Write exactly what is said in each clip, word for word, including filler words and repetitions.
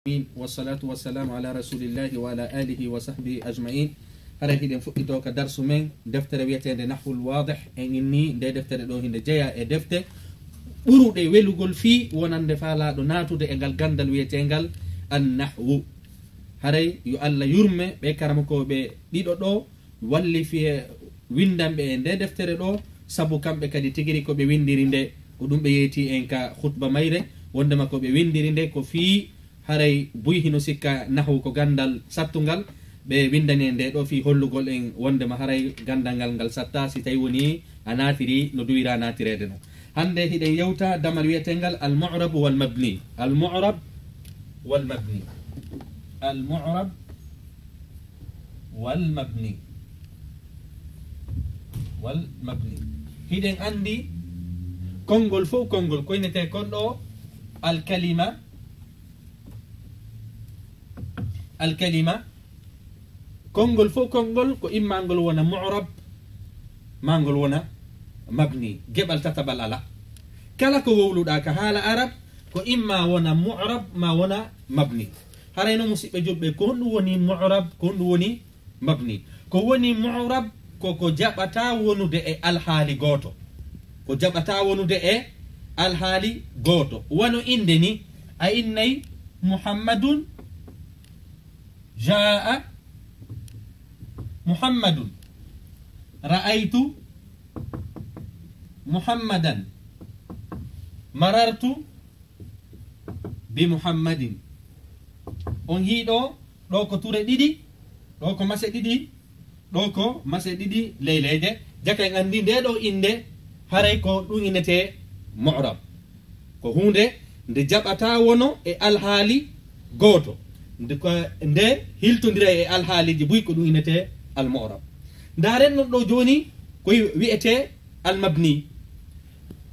Amin. Wassalatu wassalamu ala rasulillahi wa ala alihi wa sahbihi ajma'in. Haray hiɗen fuɗɗito ka darsu men, deftere wi'eteende Nahwul Wadih. En inni nde deftere ɗo hinde jeya e defte ɓuruɗe welugol fii wonande faalaaɗo naatude e ngal gandal wi'eteengal an nahwu. Haray yo Allah yurme ɓe karamokooɓe ɗiɗo ɗo, wallifi e windanɓe e nde deftere ɗo, sabu kamɓe kadi tigiri ko ɓe windiri nde, ko ɗum ɓe yeyti en ka khutba mayre, wondema ko ɓe windiri nde ko fii haray buy hino sikka nahwu ko gandal sattungal, ɓe windani en nde ɗo fii hollugol en wondema haray gandal ngal ngal satta si tawi woni a naatiri no duwira naatireede no. Hande hiɗen yewta damal wi'eteengal al-mu'rab wal mabni. Al-mu'rab wal mabni. Al-mu'rab wal mabni. Wal mabni. Hiɗen andi konngol fof konngol ko innete kon ɗo al-kalima. Al-kalima. Konngol fof konngol ko imma ngol wona mu'rab, ma ngol wona mabni. Geɓal tatabal ala. Kala ko wowluɗa ka haala arab, ko imma wona mu'rab, ma wona mabni. Haray no musiɓɓe julɓe, ko honɗum woni mu'rab, ko honɗum woni mabni? Ko woni mu'rab, ko ko jaɓata wonude e alhaali gooto. Ko jaɓata wonude e alhaali gooto. Wano innde ni, a innay Muhammadun, jaa'a Muhammadun, ra'aytu Muhammadan, marartu bi Muhammadin. On hii ɗo, ɗo ko ture ɗiɗi, ɗo ko mase ɗiɗi, ɗo ko mase ɗiɗi leyleeje. Jaka en andi nde ɗo innde, haray ko ɗum innete mu'rab. Ko huunde nde jaɓata wono e alhaali gooto. Nde ko, nde hiltondira e alhaaliji buy ko ɗum innete al-mu'rab. Ndaaren non ɗo jooni ko wi'ete al-mabni.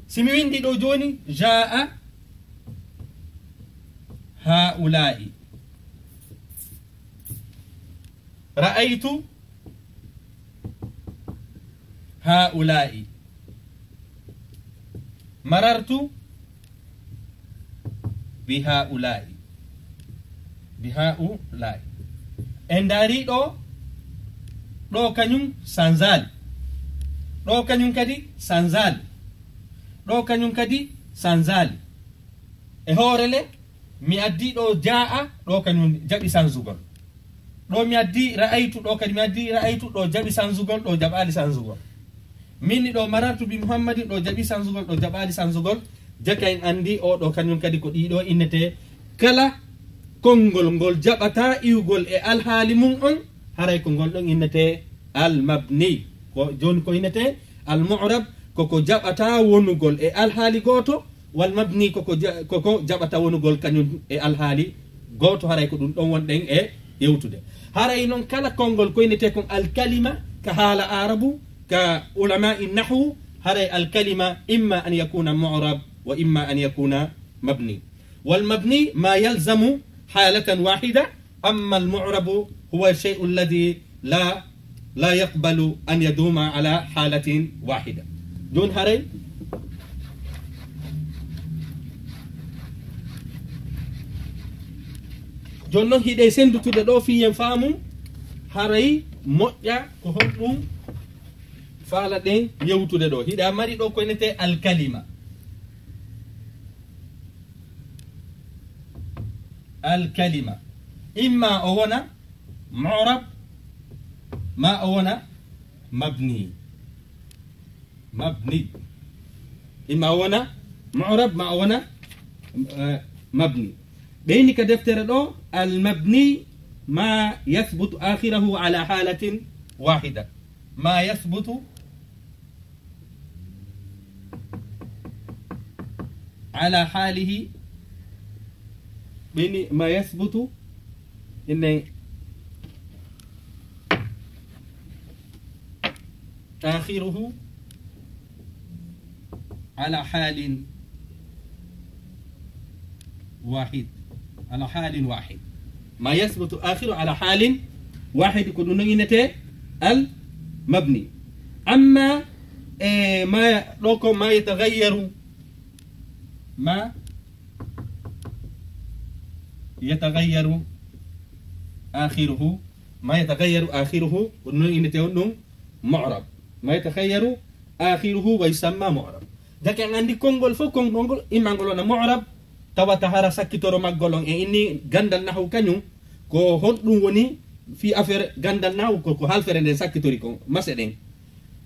Si mi windi ɗo jooni, jaa'a haa'ulaa'i. Ra'aytu haa'ulaa'i. Marartu bi haa'ulaa'i. Bi haa'ulaa'i. En ndaari ɗo, ɗo kañum sanzaali. Ɗo kañum kadi sanzaali. Ɗo kañum kadi sanzaali. E hoore le, mi addi ɗo jaa'a, ɗo kañum jaɓi sanzugol. Ɗo mi addi ra'aytu, ɗo kadi mi addi ra'aytu, ɗo jaɓi sanzugol, ɗo jaɓaali sanzugol. Min ni ɗo marartu bi Muhammadin, ɗo jaɓi sanzugol, ɗo jaɓaali sanzugol. Jaka en andi o ɗo kañum kadi ko ɗiɗo innete. Kala konngol ngol jaɓata iwgol e alhaali mum on, haray ko ngol ɗon innete al-mabni. Ko jooni ko innete al-mu'rab, ko ko jaɓata wonugol e alhaali gooto, wal mabni ko ko ja-, ko ko jaɓata wonugol kañum e alhaali gooto, haray ko ɗum ɗon wonɗen e yewtude. Haray non kala konngol ko innete kon al-kalima ka haala arabu, ka ulama'i nahwu, haray al-kalima imma an yakuna mu'rab wa imma an yakuna mabni. Wal mabni ma yalzamu halatan wahida, amma al-mu'rabu huwa shay'u alladhi la, la yaqbalu an yaduma ala halatin wahida. Jooni haray, jooni non hiɗe senndutude ɗo fii en faamu haray moƴƴa ko honɗum faalaɗen yewtude ɗo. Hiɗa mari ɗo ko innete al-kalima. Al-kalima. Imma o wona mu'rab, ma o wona mabni. Mabni. Imma o wona mu'rab, ma o wona, eh, mabni. Ɓeyni ka deftere ɗo, al-mabni ma yathbutu akhirahu ala halatin wahida. Ma yathbutu ala halihi, ɓeni ma yasbutu, inne akhiruhu ala halin wahid, ala halin wahid. Ma yasbutu akhiru ala halin wahid, ko ɗum noon innete al mabni. Amma e ma ɗo ko ma yataghayyaru, ma يتغير آخره، ما يتغير آخره, ko non innete on ɗum mu'rab. ما يتغير آخره ويسمى معرب. Jake en anndi konngol fof, konngol ngol, imma ngol wona mu'rab, tawata hara sakkitoro maggol on e inni ganndal nahwu kañum, ko honɗum woni fii affaire ganndal nahwu, ko, ko halfere nden sakkitori kon, mase ɗen.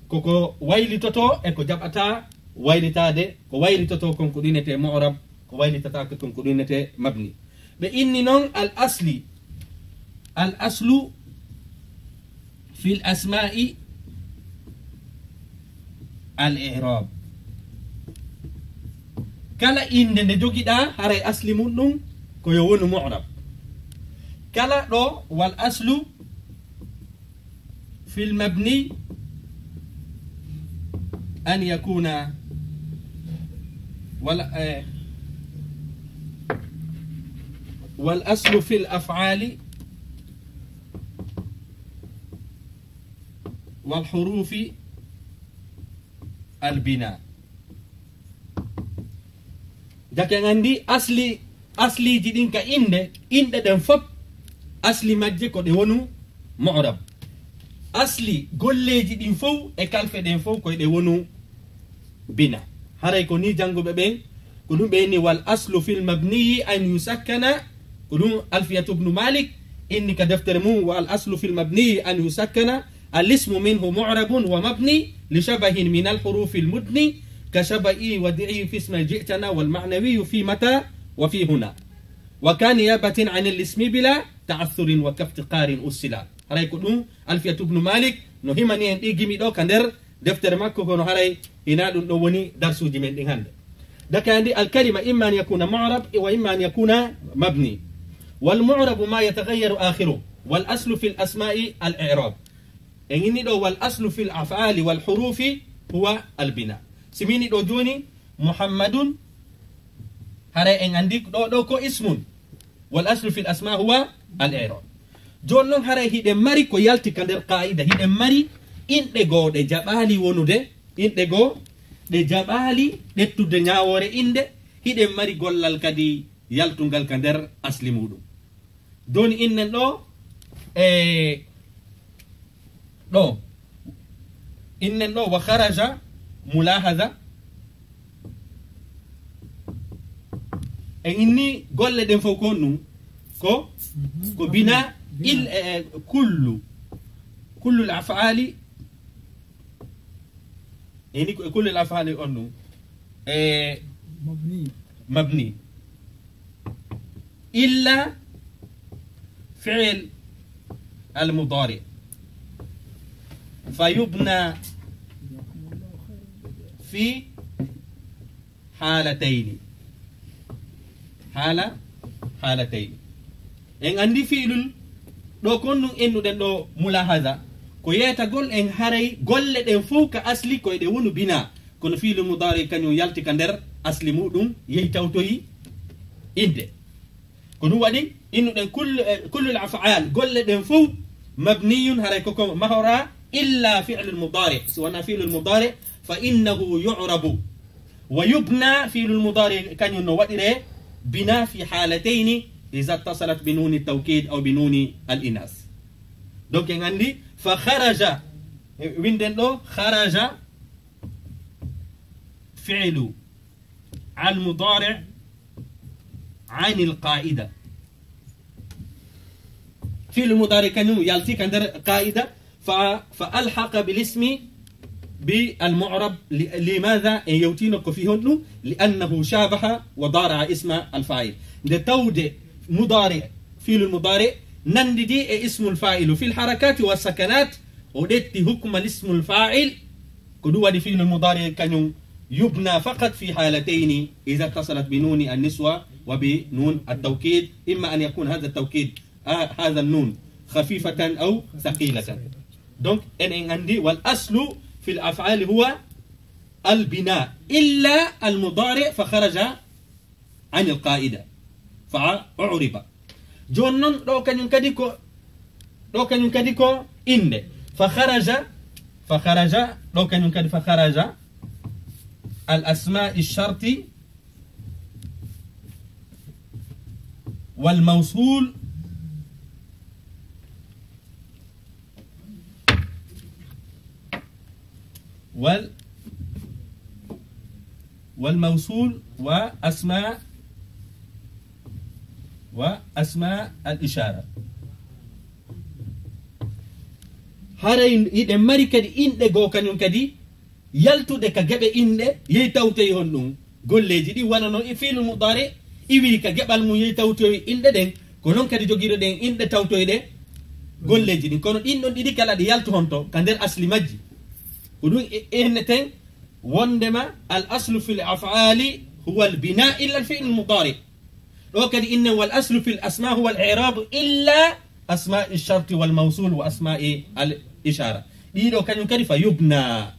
Ko ko waylitotoo e ko jaɓataa waylitaade, ko waylitotoo kon ko ɗum innetee mu'rab, ko waylitataake kon ko ɗum innetee mabni. Ɓe inni non al asli, al aslu fil asma'i al i'rab. Kala innde nde jogiɗaa, haray asli mum ɗum ko yo wonu mu'rab. Kala ɗo, wal aslu fil mabni an yakuna, wal, eh, wal aslu fil af'ali wal hurufi al bina. Jake en anndi asli, asliiji ɗin ka innde, inɗe ɗen fof, asli majje ko ɗe wonu mu'rab. Asli golleeji ɗin fof e kalfe ɗen fof ko ɗe wonu bina. Haray ko ni jannguɓe ɓen, ko ɗum ɓe inni wal aslu fil mabniyi an yusakkana, ko ɗum Alfiyatu bnu Malik inni ka deftere mum, wal aslu fil mabniyi an yusakkana, الاسم منه معرب ومبني لشبه من الحروف المدني كشبئي ودعي في اسم جئتنا والمعنوي في متى وفي هنا وكنيابة عن الاسم بلا تعثر وكافتقار أصلا. Haray ko ɗum Alfiyatu bnu Malik no himani en ɗi gimi ɗo ka nder deftere makko, kono haray hinaa ɗum ɗo woni darsuuji men ɗin hannde. Dakandi, al kalima imma an yakuna mu'rab wa imma an yakuna mabni. Wal mu'rabu ma yataghayyaru akhiru. Wal aslu fil asma'i al i'rab. En inni ɗo wal aslu fil af'ali wal hurufi huwa al bina. Si min inni ɗo jooni Muhammadun, haray en anndi ɗo, ɗo ko ismun. Wal aslu fil asma huwa al i'rab. Jooni non haray hiɗen mari ko yalti ka nder qaa'ida, hiɗen mari inɗe goo ɗe jaɓaali wonude, inɗe goo ɗe jaɓaali ƴettude ñaawoore innde, hiɗen mari gollal kadi yaltungal ka nder asli muuɗum. Jooni innen ɗo, e, ɗo, innen ɗo, wa kharaja, mulahaza, en inni golle ɗen fof ko honɗum? Ko, ko bina, il, e, e, kullu, kullu al af'ali, en inni ko e kullu al af'ali on ɗum. E, mabni. Mabni. إلا فعل المضارع فيبنى في حالتين. حالة، حالتين. En anndi fi'lun ɗo kon ɗum ennuɗen ɗo mulahaza. Ko yeetagol en haray golle ɗen fof ka asli ko eɗe wonu bina. Kono fi'lu mudaari kañum yalti ka nder asli muuɗum, yehi tawtoyi innde. Ko ɗum waɗi innuɗen kull-, eh, kullul af'al, golle ɗen fof, mabniyun, haray koko mahora, illa fi'lul mudaari. Si wonaa fi'lul mudaari, fa innahu yu'rabu. Wa yubna, fi'lul mudaari kañum no waɗiree bina fi haalatayni, iza ittasalat bi nuuni tawkiid aw bi nuuni al inaas. Donc en anndi, fa kharaja, eh, winden ɗo, kharaja fi'lu al mudaari anil qaa'ida. Fi'lu mudaari kañum yalti ka nder qaa'ida, fa, fa alhaqa bil ismi bi al mu'rab. Li, limaada en yewtiino ko fii honɗum? Li annahu shaabaha wa daara'a isma al faa'il. Nde tawde mudaari, fi'lu mudaari nanndidi e ismul faa'ilu fil harakaati wa sakanaat, o ƴetti hukma l ismul faa'il. Ko ɗum waɗi fi'lul mudaari kañum yubna faqat fi haalatayni, iza ittasalat bi nuuni an niswa wa bi nuun at tawkiid, imma an yakuna haadha tawkiid, ah, haadha nuun, khafifatan aw thaqilatan. Donc, en, en anndi, wal aslu fil af'aali huwa al bina, illa al mudaari fa kharaja anil qaa'ida, fa u'riba. Jooni non, ɗo kañum kadi ko, ɗo kañum kadi ko innde. Fa kharaja, fa kharaja, ɗo kañum kadi fa kharaja al asmaa'i sharti والموصول وال والموصول وأسماء وأسماء الإشارة. Haray hiɗen mari kadi inɗe goo kañum kadi yaltude ka geɓe inɗe, yehi tawtoyi honɗum golleeji ɗi wano no e fiilul mudaari iwi ka geɓal mum, yehi tawtoyi inɗe ɗen. Ko non kadi jogiiɗen inɗe tawtoyɗe golleeji ɗin. Kono ɗin ɗon ɗiɗi kala ɗi yaltu honto ka nder asli majji. Ko ɗum e-, inneten wondema al aslu fil af'aali huwa al binaa illa al fi'lu al mudaari. Ɗo kadi inne wal aslu fil asmaa huwa al i'raabu illa asmaa'i sharti wal mawsuul wa asmaa'i al ishaara. Ɗiɗo kañum kadi fa yubna.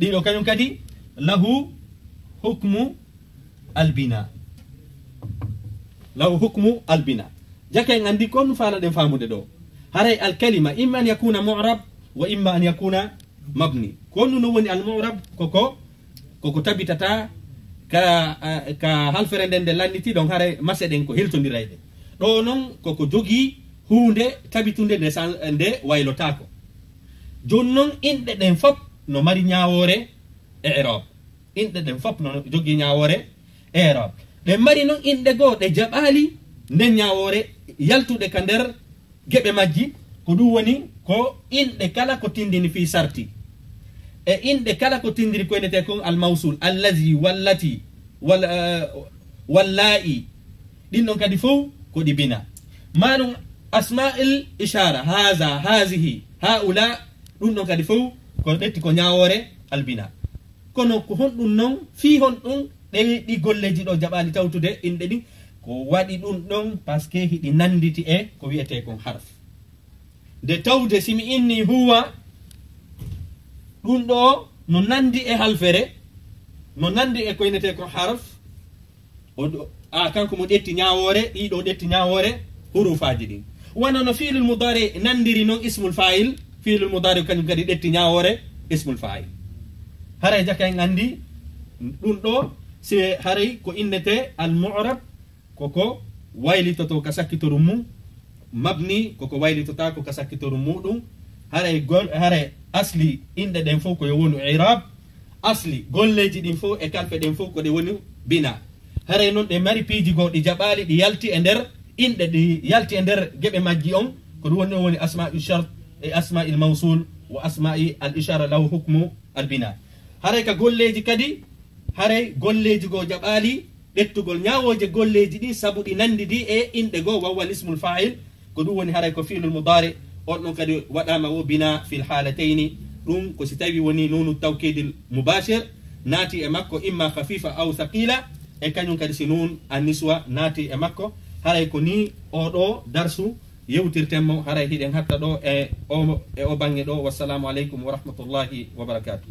Ɗiɗo kañum kadi lahu hukmu al binaa. Lahu hukmu al binaa. Jaka en anndi ko honɗum faalaɗen faamude ɗo. Haray al kalima imma an yakuna mu'rab wa imma an yakuna mabni. Ko honɗum non woni al mu'rab? Koko, koko tabitata ka, eh, ka halfere nden nde lanniti ɗon, haray maseɗen ko hiltondirayde. Ɗo non koko jogii huunde tabitunde nde san-, nde waylotaako. Jooni non inɗe ɗen fop no mari ñaawoore i'raab. Inɗe ɗen fop no jogii ñaawoore i'raab. Ɗe mari non inɗe goo ɗe jaɓaali nden ñaawoore yaltude ka nder geɓe majji, ko ɗum woni ko inɗe kala ko tindini fii sarti. E inɗe kala ko tindini ko innetee kon al mawsul, allazi, wallati, wal, eh, walla'i. Ɗin ɗon kadi fow ko ɗi bina. Maa ɗum asma'il ishara, haza, hazihi, haula, ɗum ɗon kadi fow ko ƴetti ko ñaawoore al bina. Kono ko honɗum non, fii honɗum ɗe ɗi golleeji ɗo jaɓaali tawtude inɗe ɗin? Ko waɗi ɗum ɗon, parce que hiɗi nannditi e ko wi'etee kon harf. Nde tawde si mi inni huwa, ɗum ɗo no nanndi e halfere, no nanndi e ko innetee kon harf, o ɗo, a, kanko mo ƴetti ñaawoore, ɗiɗo ƴetti ñaawoore, hurufaaji ɗin. Wano no fiilul mudaari nanndiri non ismul faa'il, fiilul mudaari kañum kadi ƴetti ñaawoore ismul faa'il. Haray jaka en anndi ɗum ɗo, si haray ko innetee al mu'rab, koko waylitoto ka sakkitoru mum, mabni koko waylitotaako ka sakkitoru muɗum. Haray gol-, haray asli inɗe ɗen fow ko yo wonu i'raab, asli golleeji ɗin fow e kalfe ɗen fow ko ɗe woni bina. Haray non ɗe mari piiji goo ɗi jaɓaali, ɗi yalti e nder inɗe, ɗi yalti e nder geɓe majji on, ko ɗum woni, ɗon woni asma'u shart e asma'il mawsul wa asma'i al ishara lahu hukmu al bina. Haray ka golleeji kadi, haray golleeji goo jaɓaali ƴettugol ñaawooje golleeji ɗin sabu ɗi nanndidi e inɗe goo, wa huwa al ismul faa'il, ko ɗum woni haray ko fi'lul mudaari, on ɗon kadi waɗaama wo bina fil haalatayni. Ɗum ko si tawi woni nuunu tawkiidil mubaashir naati e makko, imma khafiifa aw thaqiila, e kañum kadi si nuun an niswa naati e makko. Haray ko nii oo ɗoo darsu yewtirten mo, haray hiɗen hatta ɗoo e o, e o baŋŋe ɗoo. Wassalaamu aleykum wa rahmatullaahi wa barakaatuh.